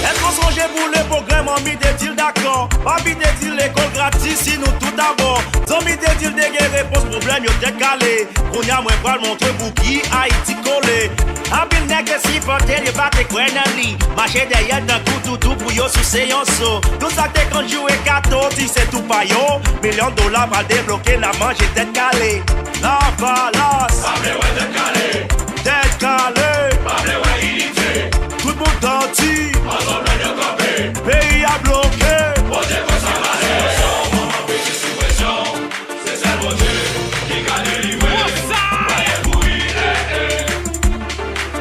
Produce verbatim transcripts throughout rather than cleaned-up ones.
Èske w sonje pou le pwogrè? Manmi te di l dakò. Papi te di l lekòl gratis si nou tout abò. Zanmi te di l te gen repons pwoblèm yo tèt kale. Kounye a mwen pral montre pou ki Ayiti kole. Anpil nèg te sipòte l, yo pa te kwè nan li. Mache dèyè l tankou doudou pou yo souse yon so. Tout sa te konn joure gato, di se tou pa yo. Milyon dola pral debloke, n ap manje tèt kale. Lavalas. Pa vle wè tèt kale. Tèt kale. Pa vle wè inite. Tout moun santi. Ansanm lè yo kanpe. Peyi a bloke. Bondye konsa pale. Manman piti sou presyon. Se sèl Bondye ki ka delivre. Pa gen kouri, eh, eh.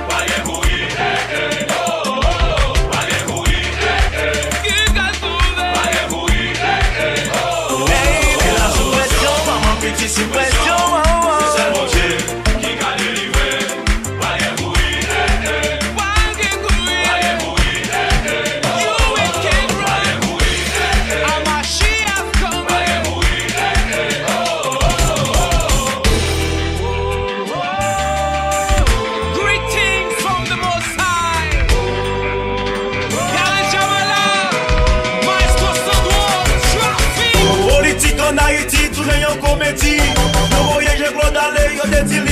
Pa gen kouri, eh, eh. Oh, oh, oh. Pa gen kouri, eh, eh. Pa gen kouri, eh, eh. Oh, oh, oh. Peyi a sou presyon, manman piti sou presyon. Se sèl Bondye ki ka delivre. Pa gen kouri, eh, eh. Pa gen kouri, eh, eh. You wicked, pa gen kouri, eh, eh. A Mashiach coming. Pa gen kouri, eh, eh. Oh, oh, oh, oh. Greetings from the Most High. Gary Jamala, Maestro Sandro, Traffic. Politik ann Ayiti tounen yon komedi. Yo voye Jean Claude ale, yo te di l